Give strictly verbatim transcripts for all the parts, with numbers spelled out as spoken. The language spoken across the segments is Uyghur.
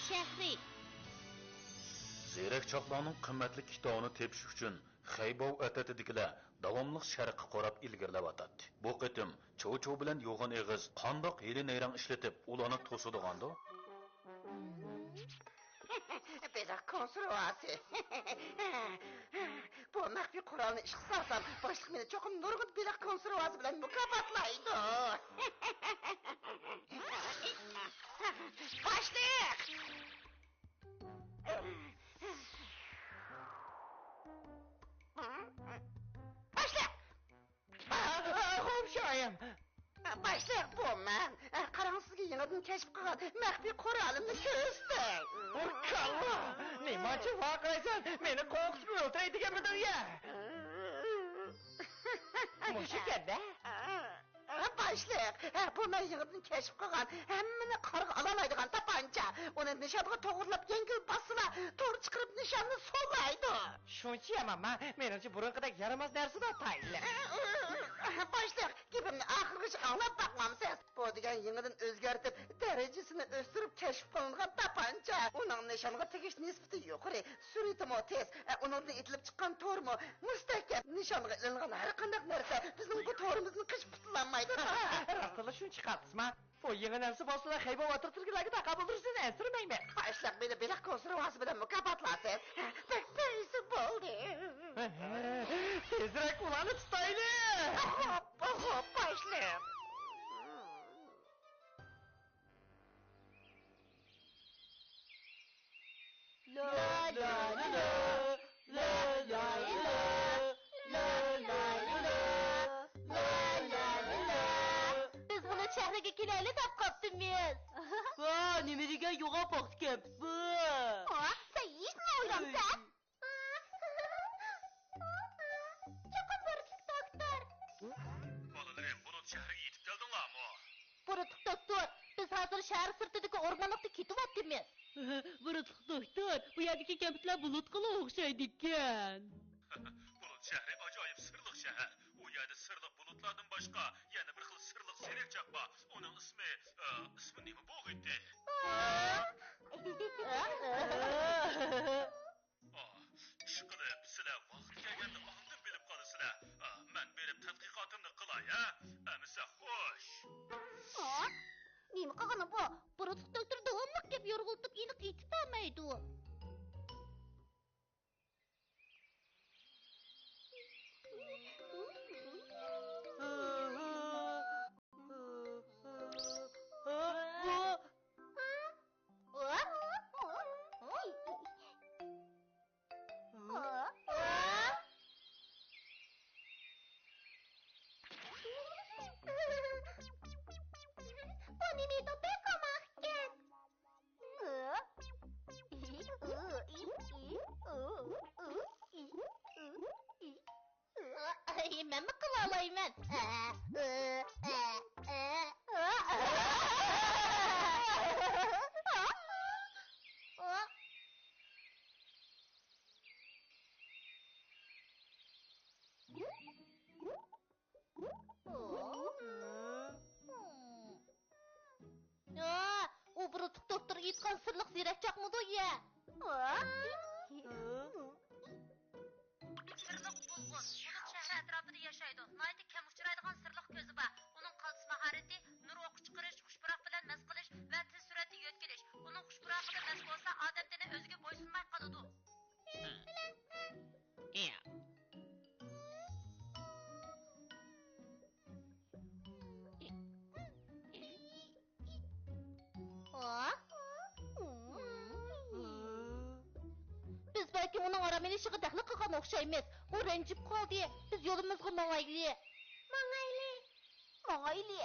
شەھىرى. زېرەك چاقلارنىڭ قىممەتلىك كىتابىنى تېپىش ئۈچۈن خەيباۋ ئەترىتىدىكىلەر داۋاملىق شەرققە قاراپ ئىلگىرىلەۋاتاتتى. بۇ قېتىم چوۋچوۋ بىلەن يوغان ئېغىز قانداق ھىيلە-نەيرەڭ ئىشلىتىپ ئۇلارنى توسىدىغاندۇ؟ بېلىق كونسېرۋاسى. بۇ مەخپىي قورالنى ئىشقا سالسام، باشلىق مېنى چوقۇم نۇرغۇن بېلىق كونسېرۋاسى بىلەن مۇكاپاتلايدۇ. باشلىق! باشلىق! خومۇش ئايىم! باشلىق، بۇ مەن. قاراڭ، سىزگە يېڭىدىن كەشىپ قىلغان مەخپىي قورالىمنى كۆرسىتەي. ئۇر كاللا! نېمانچە ۋارقىرايسەن؟ مېنى قورقۇتۇپ ئۆلتۈرەي دېگەنمىدىڭ يا؟ مۇشۇ ئىكەن-دە. باشلىق، بۇ مەن يېڭىدىن كەشىپ قىلغان، ھەممىنى قارغا ئالالايدىغان تاپانچا. ئۇنى نىشانغا توغرىلاپ يەڭگىل باسسىلا، تور چىقىرىپ نىشاننى سولايدۇ. شۇنچە يامانما؟ مېنىڭچە بۇرۇنقىدەك يارىماس نەرسىدۇ تايلىق. باشلىق، گېپىمنى ئاخىرغىچە ئاڭلاپ باقمامسىز؟ بۇ دېگەن يېڭىدىن ئۆزگەرتىپ، دەرىجىسىنى ئۆستۈرۈپ كەشىپ قىلىنغان تاپانچا. ئۇنىڭ نىشانغا تېگىش نىسبىتى يۇقىرى، سۈرئىتىمۇ تېز. ئە، ئۇنىڭدىن ئېتىلىپ چىققان تورمۇ مۇستەھكەم. نىشانغا ئېلىنغان ھەر قانداق نەرسە بىزنىڭ بۇ تورىمىزدىن قېچىپ قۇتۇلالمايدۇ. راستلا شۇنچە قاتتىسما؟ بۇ يېڭى نەرسە بولسىلا خەيباۋ ئەترىتىدىكىلەرگە تاقابىل تۇرۇشىدىن ئەنسىرىمەيمەن. باشلىق، مېنى بېلىق كونسېرۋاسى بىلەن مۇكاپاتلاسىز. بەك پەيزى بولدى. تېزرەك ئۇلارنى تۇتايلى. خوپ، خوپ، باشلىق. لا، لا، لا، لا، لا، لا، لا، لا، لا، لا، لا، لا، لا. بىز بۇلۇت شەھىرىگە كېلەيلى دەپ قاپتىمىز. ۋا، نېمە دېگەن يوغان پاختىكەن بۇ. ۋا، سەن ھېچنېمە ئويلامسەن؟ چوقۇم بۇرۇتلۇق دوختۇر. بالىلىرىم، بۇلۇت شەھىرىگە يېتىپ كەلدىڭلارمۇ؟ بۇرۇتلۇق دوختۇر، بىز ھازىر شەھەر سىرتىدىكى ئورمانلىقتا كېتىۋاتىمىز. بۇرۇتلۇق دوختۇر، بۇ يەردىكى كەمپۈتلەر بۇلۇتقىلا ئوخشايدىكەن. بۇلۇت شەھىرى ئاجايىپ سىرلىق شەھەر. ئۇ يەردە سىرلىق بۇلۇتلاردىن باشقا يەنە بىر خىل سىرلىق زېرەكچاق بار. ئۇنىڭ ئىسمى، ئە، ئىسمى نېمە بولغىيتتى؟ ئاھ، ئىشقىلىپ، سىلەر ۋاقتى كەلگەندە ئاندىن بىلىپ قالىسىلەر. ئاھ، مەن بېرىپ تەتقىقاتىمنى قىلاي، ھە؟ ئەمىسە خوش. ئاھ، نېمە قىلغىنى بۇ؟ بۇرۇتلۇق دوختۇر داۋاملىق گەپ يورغىلىتىپ، ئېنىق ئېيتىپ بەرمەيدۇ. بۇ نېمە ئىدى، بەك ئامراقكەن. ئاي، مەنمۇ قىلالايمەن. ئا، ئۇ بۇرۇتلۇق دوختۇر ئېيتقان سىرلىق زېرەكچاقمىدۇ يە؟ سىرلىق بۇلغۇن بۇلۇت شەھىرى ئەتراپىدا ياشايدۇ. ناھايىتى كەم ئۇچرايدىغان سىرلىق كۆزى بار. ئۇنىڭ قالتىس ماھارىتى نۇر ئوقى چىقىرىش، خۇش پۇراق بىلەن مەس قىلىش ۋە تېز سۈرئەتتە يۆتكىلىش. ئۇنىڭ خۇش پۇراقىدا مەس بولسا، ئادەم تېنى ئۆزىگە بويسۇنماي قالىدۇ. بىز بەلكىم ئۇنىڭ ئارام ئېلىشىغا دەخلى قىلغان ئوخشايمىز. ئۇ رەنجىپ قالدى. بىز يولىمىزغا ماڭايلى. ماڭايلى. ماڭايلى.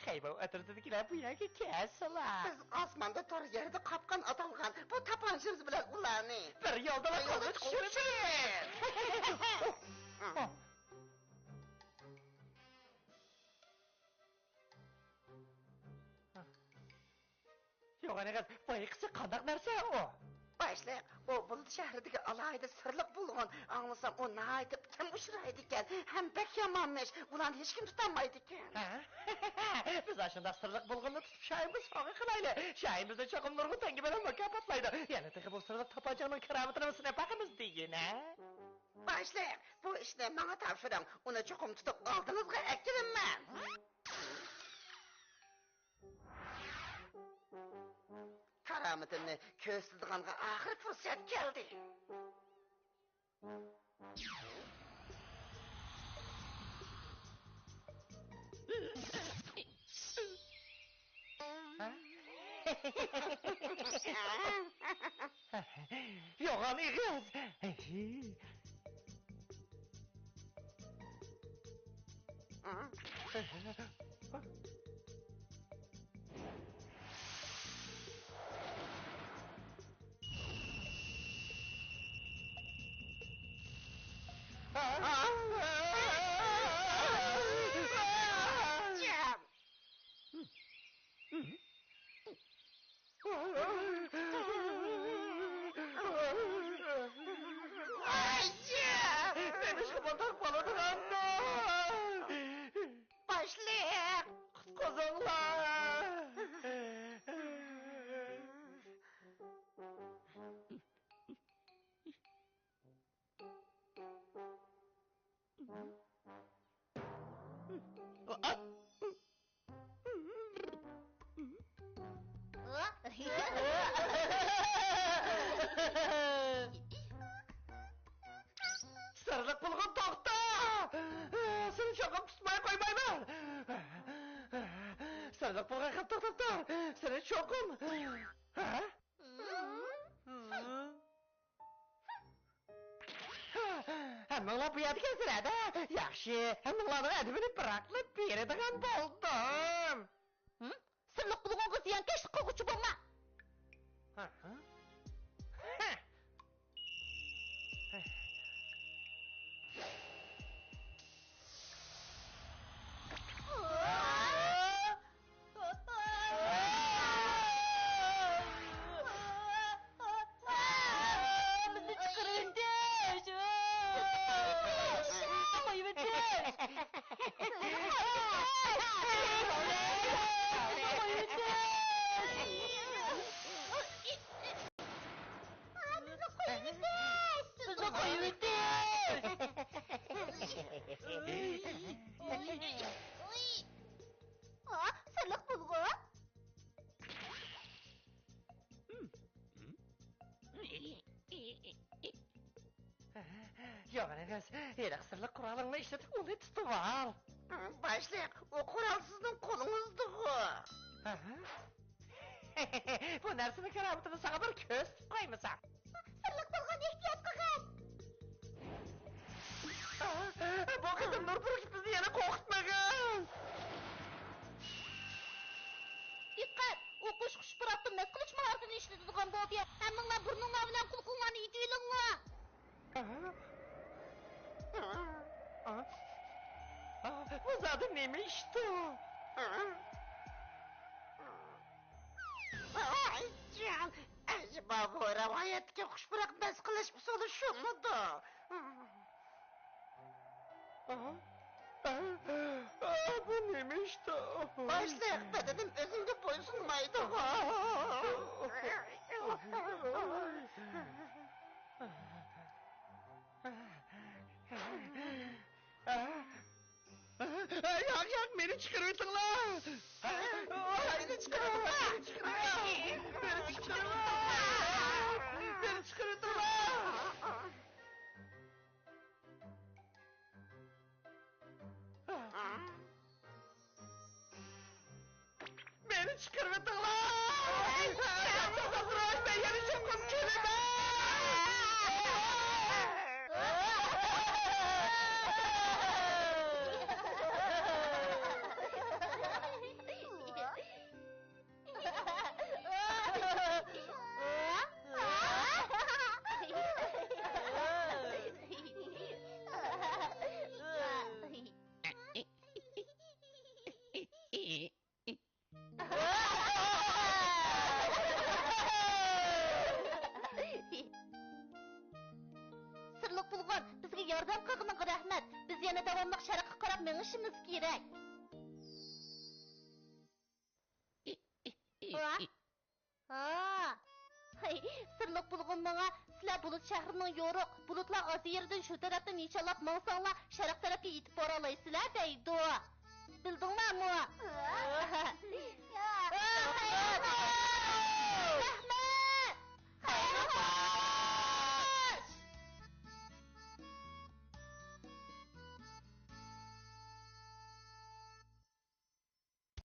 خەيباۋ ئەترىتىدىكىلەر بۇ يەرگە كەلسىلا. بىز ئاسماندا تور، يەردە قاپقان ئاتالغان بۇ تاپانچىمىز بىلەن ئۇلارنى بىر يولدا قولغا چۈشۈرىمىز. يوغان ئېغىز، بايىقىسى قانداق نەرسە ئۇ؟ باشلىق، ئۇ بۇلۇت شەھىرىدىكى ئالاھىدە سىرلىق بۇلغۇن. ئاڭلىسام، ئۇ ناھايىتى كەم ئۇچرايدىكەن ھەم بەك يامانمىش. ئۇلارنى ھېچكىم تۇتالمايدىكەن. ھە؟ بىز ئاشۇنداق سىرلىق بۇلغۇننى تۇتۇپ، شاھىمىزغا سوۋغا قىلايلى. شاھىمىزنى چوقۇم نۇرغۇن تەڭگە بىلەن مۇكاپاتلايدۇ. يەنە تېخى بۇ سىرلىق تاپانچاڭنىڭ كارامىتىنىمۇ سىناپ باقىمىز دېگىنە. باشلىق، بۇ ئىشنى ماڭا تاپشۇرۇڭ. ئۇنى چوقۇم تۇتۇپ ئالدىڭىزغا ئەكېلىمەن. كارامىتىمنى كۆرسىتىدىغانغا ئاخىر پۇرسەت كەلدى. يوغان ئېغىز! نېمىشقا بۇنداق بولىدىغاندۇ؟ باشلىق! قۇتقۇزۇڭلار! سىرلىق بۇلغۇن، توختا! سېنى چوقۇم تۇتماي قويمايمەن! سىرلىق بۇلغۇن، توختاپ تۇر! سېنى چوقۇم... ھە؟ ھەممىڭلار بۇ يەردىكەنسىلەر-دە! ياخشى، ھەممىڭلارنىڭ ئەدىپىنى بىراقلا بېرىدىغان بولدۇم! ھىم؟ سىرلىق بۇلغۇنغا زىيانكەشلىك قىلغۇچى بولما! بىزنى چىقىرىۋېتىش! قويۇۋېتىش! قويۇۋېتىش! بىزنى قويۇۋېتىش! بىزنى قويۇۋېتىش! ئا، سىرلىق بۇلغۇن! يوغان ئېغىز، ھېلىقى سىرلىق قورالىڭنى ئىشلىتىپ ئۇنى تۇتۇۋال. باشلىق، ئۇ قورال سىزنىڭ قولىڭىزدىغۇ. بۇ نەرسىنىڭ كارامىتىنى ساڭا بىر كۆرسىتىپ قويمىسام. سىرلىق بۇلغۇن، ئېھتىيات قىلغىن! بۇ قېتىم نۇر پۇرىقى بىزنى يەنە قورقۇتمىغىن! دىققەت! ئوقۇش خۇشپۇراقتا مەس قىلىش ماھارىتىنى ئىشلىتىدىغان بولدى. ھەممىڭلار بۇرنۇڭلار بىلەن قۇلىقىڭلارنى ئېتىۋېلىڭلار! ئا؟ ئا؟ ئا؟ بۇ زادى نېمە ئىشتۇ؟ ئايجان، ئەجەبا بۇ رىۋايەتتىكى خۇشپۇراق مەس قىلىش ئۇسۇلى شۇمىدۇ؟ ئا؟ ئا؟ ئا، بۇ نېمە ئىشتۇ؟ باشلىق، بەدىنىم ئۆزۈمگە بويسۇنمايدىغۇ. ياق، ياق، مېنى چىقىرىۋېتىڭلار! مېنى چىقىرىۋېتىڭلار! مېنى چىقىرىۋېتىڭلار! مېنى چىقىرىۋېتىڭلار! مېنى چىقىرىۋېتىڭلار! مەن يەنە چوقۇم كېلىمەن! يەنە داۋاملىق شەرققە قاراپ مېڭىشىمىز كېرەك. ۋا؟ ھا. ھەي، سىرلىق بۇلغۇن ماڭا، سىلەر بۇلۇت شەھىرىنىڭ يورۇق، بۇلۇتلار ئاز يېرىدىن شۇ تەرەپتىن نىشانلاپ ماڭساڭلار، شەرق تەرەپكە يېتىپ بارالايسىلەر دەيدۇ. بىلدىڭلارمۇ؟ ھا.